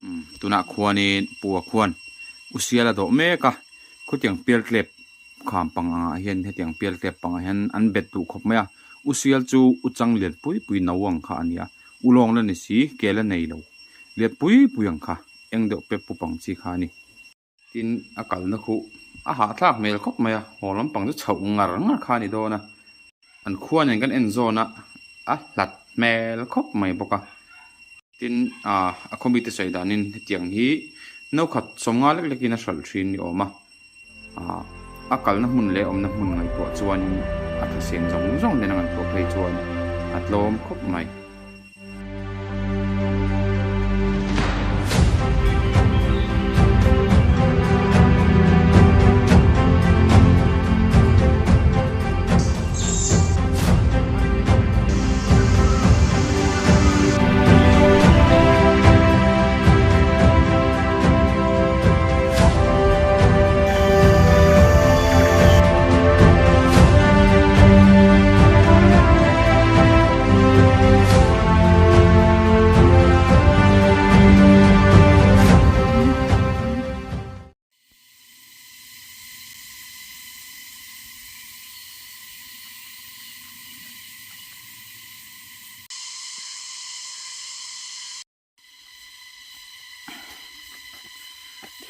Umm tunah khuanin pua khuan u sial a dawh mek a khutiang pial tlep kham pang angah hian hetiang pial tlep pangah hian an bet duh khawp mai a u sial chu u chang lian pui pui no ang kha a ni a u lawng la ni si kel a nei lo lian pui pui ang kha eng deuh pep pup ang chi kha a ni. Tin, a kalna khuh a hahthlak hmel khawp mai a, haw lampang chu chhoh ngar ngar kha a ni dawn a. An khua nen kan en zawn a, a hlat hmel khawp mai bawk a. Tin, ah a khaw mite sawi danin hetiang hi no khat sawmnga lek lekin a hralh thin ni awm a. Ah a kalna hmun leh awmna hmun ngaihtuah chuanin a thisen zawng zawng nen a ngaihtuah phei chuan a tlawm khawp mai.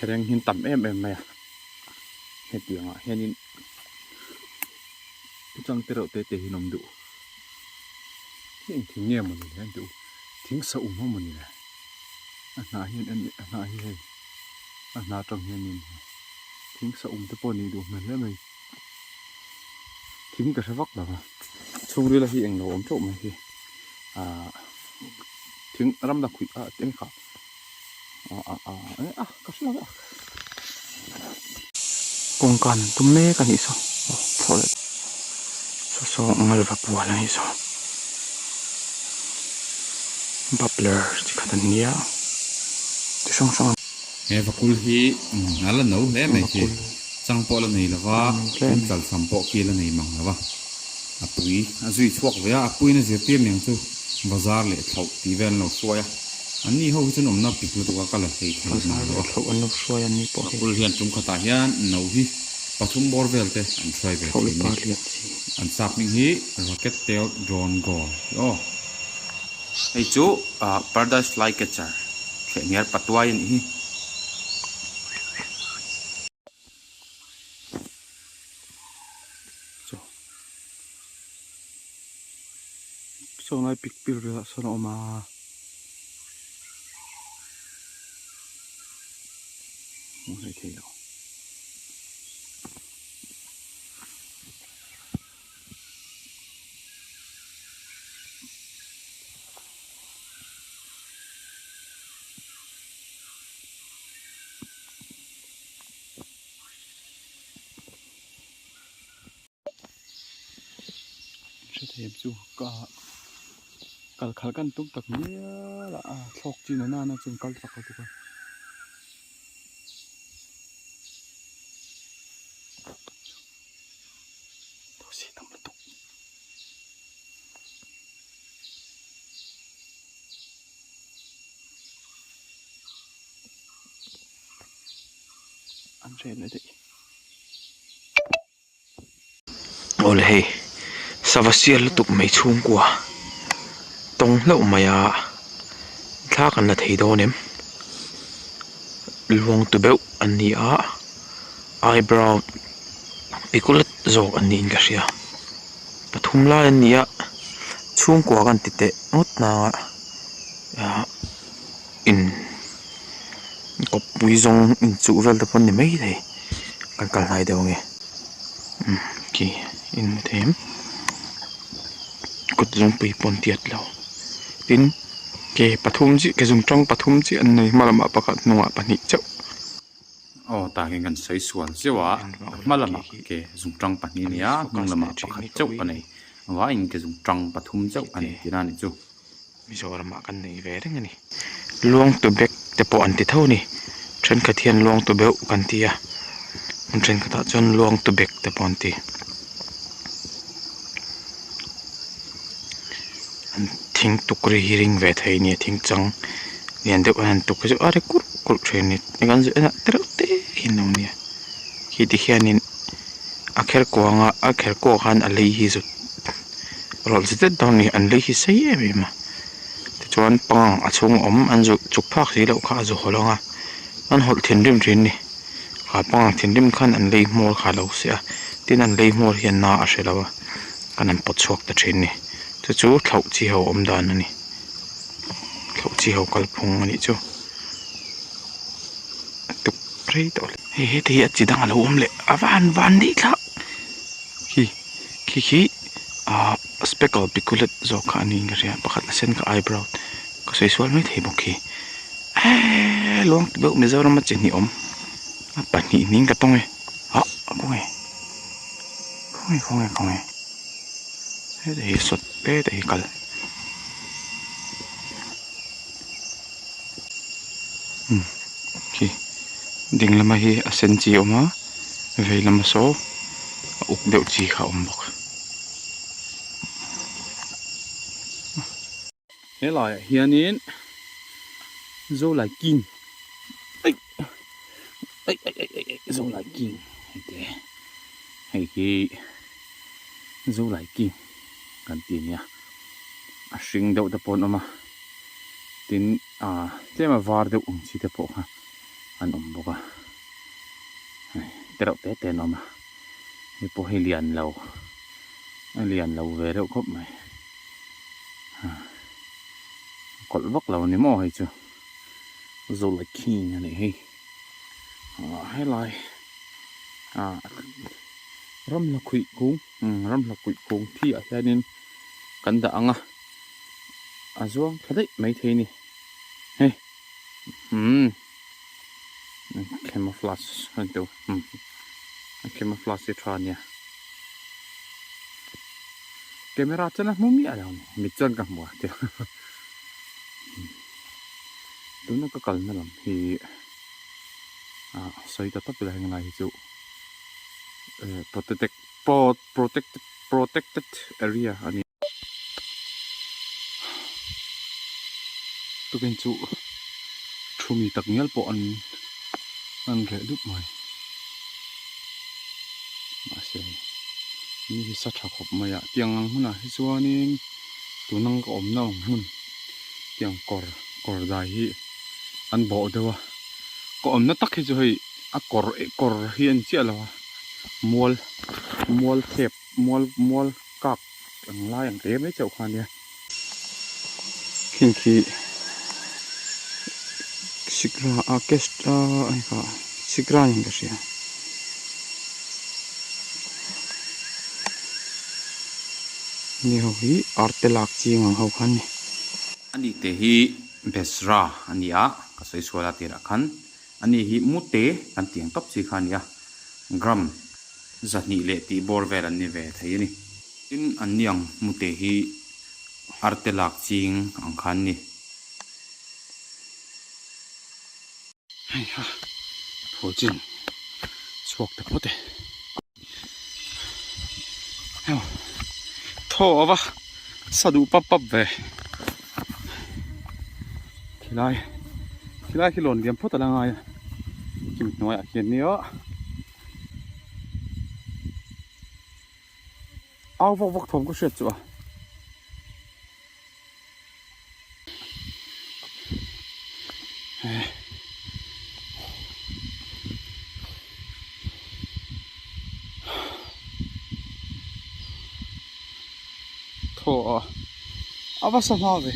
Thereng hi an tam em em mai a hetiang ah hianin chang te reuh te te hi an awm duh hi eng thing nge mawni le an tih u thing sa um a mawni le a hnah hian a a hnah hi hei a hnah atang hianin thing sa um te pawh a nih duh hmel hle mai thing ka hre vak lo va chhungril a hi englo awm teuh mai hi ahh. Thing ram la khuih a eng kha ah ah ah ah ka hre lo a. Kawngka an tum mek a nih saw aw thlawh leh saw saw ngal va puan a nih saw butler chi khat an nia ti hrang hrang. He vakul hi a la no hle mai khi chang pawh a la nei lo va in chalcham pawh khi a la nei mang lo va. A pui a zui chhuak ve a, a puiin a zirtir niang chu bazar leh thlauh tih vel an lo hruai a, an ni ho hi chuan awmna pik lutuk a ka la hlei thei mang lo a. Vakul hian tum khatah hian no hi pathum bawr vel te an hruai ve thin a ni. An sap hming hi Rocket Tailed Drone Goal tih aw. Hei chu Paradise Flycatcher thlehhnial patuai a nih hi. Chaw saw lai pik pil velah sawn a awm a hmuh hleih theih loh. Hrethiam chu ka kal khalh kan tum tak mial a thlawk chin a nana chuan kal chak lo tuk a. An hreh leh daih. Awle hei sava sial lutuk mai chhungkua tawng hlauh mai a thla kan la thei dawn em luang tu beuh an ni a eyebrow pikulat zawk an niin ka hria pathum lai an ni a chhungkua kan ti teh ngawt nang a in kawppui zawng inchuh vel te pawh an ni maithei kan kal hnai deuh ange umm khi in hmu thei em kut zungpui pawh an tiat lo tin ke pathum chiah ke zung tang pathum chiah an nei hma lamah pakhat hnungah pahnih chauh. Aw tah hian kan sawi sual zeuh a hma lamah ke zung tang pahnih a nei a hnung lamah pakhat chauh a nei vaiin ke zung tang pathum chauh a nei tihna a nih chu. Mizoram ah kan nei ve reng a ni. Luang tu bek te pawh an ti tho a ni. Thenkhat hian luang tu beuh kan ti a, hmun thenkhat ah chuan luang tu bek te pawh an ti. An thing tuk ri hi ring ve thei a ni a thing chang. Lian deuh an han tuk hi chu a ri kurh kurh thin a ni kan zir enah te reuh te hi an lo nia khi ti hianin a kher kuang a a kher kuak khan a lei hi zut rawlh zet zet dawn a ni an lei hi sei em em a tichuan pangang a chhung awm an zu chuk phak si loh kha a zu hawlh ang a an hawlh thinrim thin a ni kha pangang thinrim khan an lei hmawr kha a lo seh a tin an lei hmawr hian na a hre lo a kan han pawt chhuak ta thin a ni chu chu thlauh chi ho awm dan a ni. Thlauh chi ho kalphung a nih chu a tuk rei tawh hle hei heti hi a chi dang a lo awm leh a va han van daih thlak khi khi khi ahh speckle piculet zawk kha a niin ka hria pakhat a sen kha eyebrow ka sawi sual mai thei bawk khi eeee luang ti deuh Mizoram a chi hnih awm a pahnih niin ka tawng e ah khawnge khawnge khawnge khawnge heta hi sawt heta hi kal. Umm khi ding lama hi a sen chi a awm a vei lama saw a uk deuh chi kha a awm bawk. He laiah hianin Zolai King aih aih aih aih aih Zolai King hei te hei hi Zolai King. kan ti nia a hring deuh te pawh an awm a tin ah tlem a var deuh ang chi te pawh kha an awm bawk a hei te reuh te te an awm a hei pawh hi lian lo a lian lo ve reuh khawp mai ah a kawlh vak lo a ni maw hei chu zawlaikhing a nih hi ah helai ah ramhla khuih kung. Ramhla kuih kung thi ah hianin kan dah ang a a zuang tha daih maithei a ni hei umm camouflage a ni tawh umm a camouflage hi tha ania camera chuan a hmu miah lo a ni mit chuan ka hmu a tuna ka kalna lam hi ah sawi ta tawp ila heng lai hi chu protected protected protected area a ni. Tukin chu thu mi tak ngial pawh an an reh dup mai mahse ni hi sa tha khawp mai a tiang ang hunah hi chuanin tuna ka awmna ang hmun tiang kawr kawr dai hi an bawh deuh a ka awmna tak hi chu hei. A kawr kawr hi a ni chiah lo a mual mual thep mual mual kak ang lai ang te mai chauh kha a nia khing khi sikra a a hei kha sikra niin ka hria. Ni ho hi arte lak ching ang ho kha a ni. Ani te hi Besra a ni a ka sawi sual a tirah khan. Ani hi mute kan tih ang tawp chi kha a ni a, gram 200 leh tih bawr vel an ni ve thei a ni. Tin, an ni ang mute hi arte lak ching ang kha an ni. Hei ha, phul chin chhuak ta phawt e. Heuh, thaw a va sa duh pap pap ve. Khilai, khilai khi lawn liam phawt a la ngai a, kim hnuaiah khian nia. Au vak vak thawm ka hriat chu a. Thaw a a va sa hma ve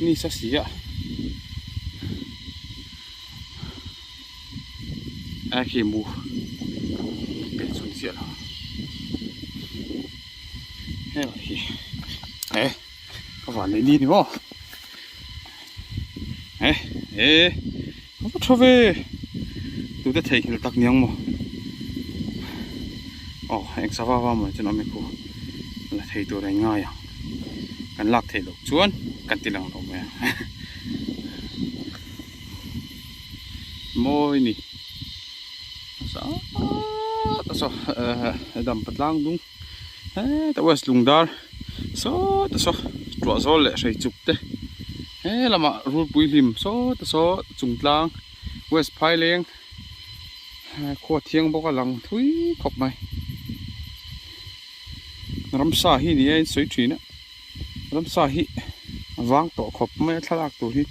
ni sa si a a khi mu pe chhun chiah lo heng hi e ka van leh ni ni maw e e ka va tha ve tute theihnghilh tak niang maw aw eng sava va maw chuan awm e khu la thei tur a inngai ang kan lak theih loh chuan kan ti lang lo mai ang mawi ni saw dampa tlang dung heta west lungdar sawta saw tuah zawl leh hrei chuk te. He lamah rulpui hlim saw te saw chungtlang west phaileng khua thiang bawk a lang thui khawp mai. Ramsa hi ni a in sawi thin a ramsa hi a vang tawh khawp mai a thlalak tur hi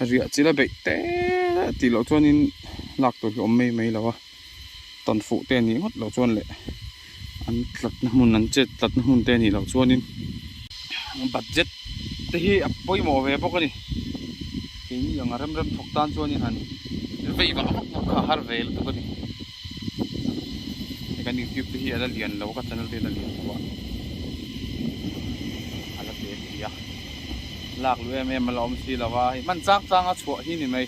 riah chilh a beih te tih loh chuanin lak tur hi a awm mai mai lo a tawn fuh te anih ngawt loh chuan leh an tlatna hmun an chet tlatna hmun te anih loh chuanin budget te hi a pawimawh ve bawk a ni keini ang a rem rem thawk tan chuanin han vei vak vak vak kha a har ve lutuk a ni. Hei kan youtube te hi a la lian lo a ka channel te hi a la lian lo a a la te si a lak luh em em a la awm si lo a hei hman chang chang a chhuah hi ni mai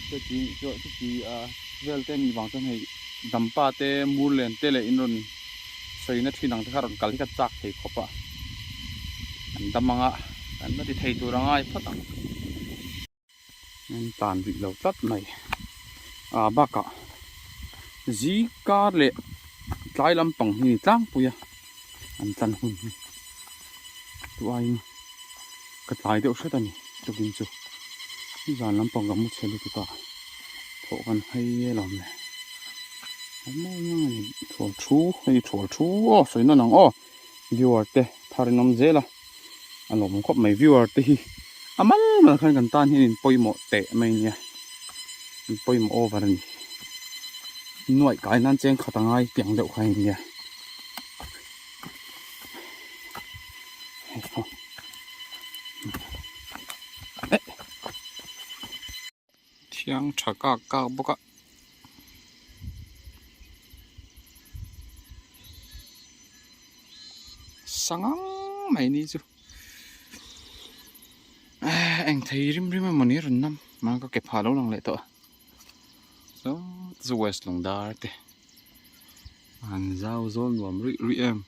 chuti chuti a vel te anih vang chuan hei dampa te murlen te leh in rawn sawina thin ang te kha rawn kal hi ka chak thei khawp a an dam ang a kan la ti thei tur a ngai phawt ang. An tan rih lo tlat mai ah bakah zikar leh tlai lampang hi tlangpui a an tlan hun hi chu aiin ka tlai deuh hret a ni tukin chu zan lampang ka mu chhe lutuk a thawh kan hai alawm le a mawi ang a ni thual thu hei thual thu aw sawi nawn ang aw viewer te thar in awm zel a. A lawmawm khawp mai viewer te hi a mal mal khan kan tan hian in pawimawh teh mai nia in pawimawh over a ni nuaih kai nan cheng khat a ngai piang deuh kha nia thiang tha kak kak bawk a. Sangang mai ni chu eng thei rim rim emawni a rawn nam mahse ka ke phah lo lang leh tawh a saw chu west lung dar te an zau zawl nuam ruih ruih em.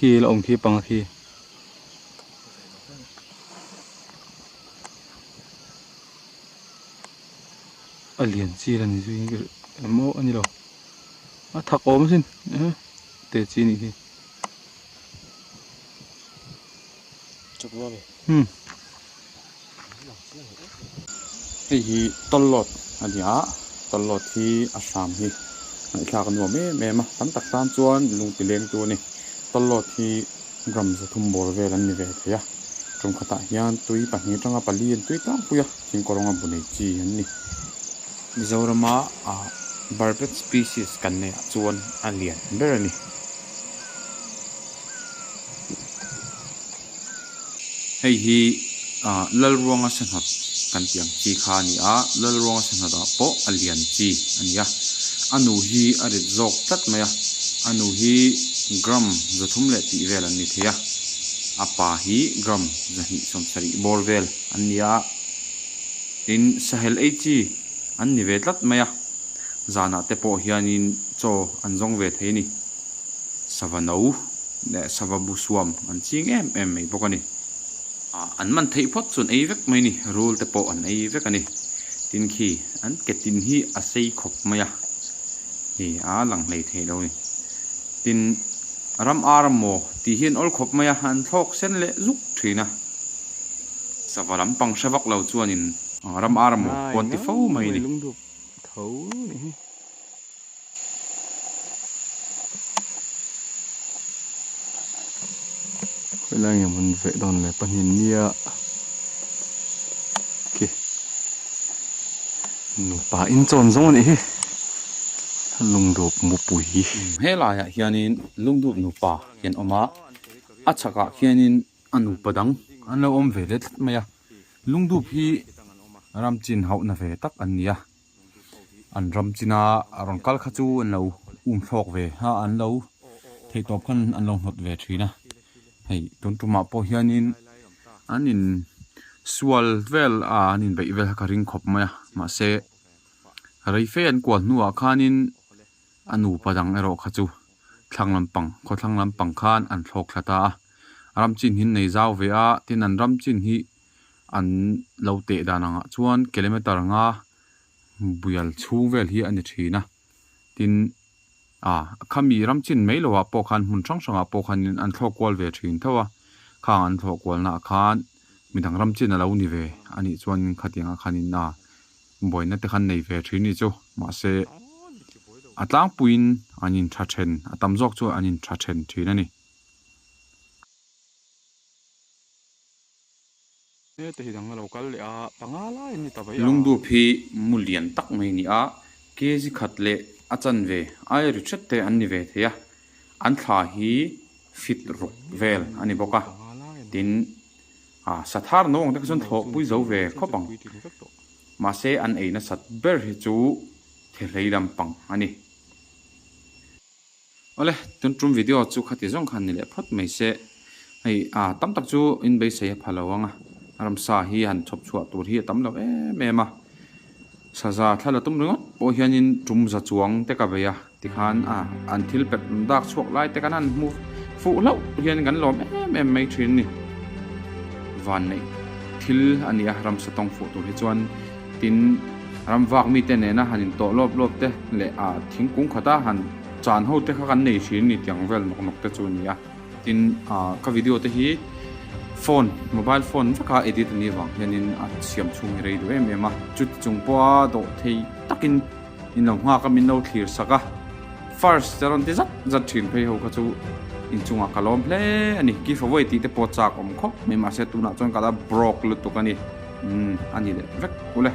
Khi la awm khi panga khi. A lian chi la ni zui emaw a ni lo a thak awm asin te chi nih hi. Hmm. Hei hi tawlhlawt a ni a, tawlhlawt hi a hram hi ngaihthlak a nuam em em a, tam tak tan chuan lung ti leng tu a ni. Tawlhlawt hi gram zathum bawr vel an ni ve thei a, tum khatah hian tui pahnih atanga pali an tui tlangpui a, thingkawrawnga bu nei chi an ni. Mizorama barbet species kan neih ah chuan a lian ber a ni. Hei hi ah Lalruanga Sahnawt kan tih ang chi kha a ni a, Lalruanga Sahnawt ah pawh a lian chi a ni a, a nu hi a rit zawk tlat mai a, a nu hi gram zathum leh tih vel an ni thei a, a pa hi gram zahnih sawmsarih bawr vel an ni a, tin sahel ei chi an ni ve tlat mai a, zanah te pawh hianin chaw an zawng ve thei a ni. Sava no leh sava bu suam an ching em em mai bawk a ni. An man theih phawt chu an ei vek mai a ni, rul te pawh an ei vek a ni. Tin khi an ke tin hi a sei khawp mai a, hei a lang hlei thei lo a ni. Tin ram ar maw tih hi an awl khawp mai a, an thlawk sen leh zuk thin a. Sava lampang hre vak lo chuanin ram ar maw pawh an ti fo mai a ni. Helai nge mawn veh dawn le pahnih nia khi nupa in chawn zawng anih hi lungdup mupui hi. Helaiah hianin lungdup nupa hi an awm a, a chhakah khianin a nupa dang an lo awm ve leh tlat mai a, lungdup hi ram chin hauhna ve tak an ni a. An ram china a rawn kal kha chu an lo um thlawk ve a, an lo theihtawp khan an lo hnawt ve thin a. Hei tun tumah pawh hianin an in sual vel a an inbeih vel kha ka ring khawp mai a, mahse rei fe an kual hnuah khanin a nupa dang erawh kha chu thlang lampang khawthlang lampang khan an thlawk thla ta a. Ram chin hi an nei zau ve a, tin an ram chin hi an lo teh dan angah chuan kilometer anga bual chhung vel hi a ni thin a tin ah khami ram chin mai loh ah pawh khan hmun hrang hrang ah pawh khanin an thlawk kual ve thin tho a khang an thlawh kual naah khan midang ram chin a lo ni ve a nih chuan khatiang ah khanin ah buaina te khan nei ve thin ni chu mahse a tlangpuiin an in tha then a tam zawk chu an in tha then thin a ni. Lungdup hi mu lian tak mai a ni a, kg khat leh a chanve aia ri hret te an ni ve thei a, an thla hi fit ruk vel a ni bawk a, tin sathar no ang te kha chuan thlawhpui zo ve khawp ang, mahse an ei nasat ber hi chu thehlei lampang a ni. Awle, tun tum video chu khati zawng khan ni leh phawt mai se. Hei ah tam tak chu in beisei a pha lo ang a, ramsa hi han chhawp chhuah tur hi a tam lo em em a. Saza thla la tum ringawt pawh hianin tum za chuang te ka bei a tikhan a an thil pet dak chhuak lai te kan han hmu fuh hlauh hian kan lawm em em mai thin a ni. Vanneih thil a ni a ramsa tawng fuh tur hi chuan tin ram vak mite nena han intawh lawp lawp te leh a thingkung khata han chan ho te kha kan nei thin a ni tiang vel nawk nawk te chu a ni a. Tin ah ka video te hi phone mobile phone veka edit a nih avang hianin a siam chhung hi rei duh em em a chuti chung pawha dawh thei takin in lo nghak a min lo thlir sak a first te rawn ti zat zat thin phei ho kha chu inchungah ka lawm hle a ni give away tih te pawh chak awm khawp mai mahse tunah chuan ka la broke lutuk a ni umm a ni leh vek ule.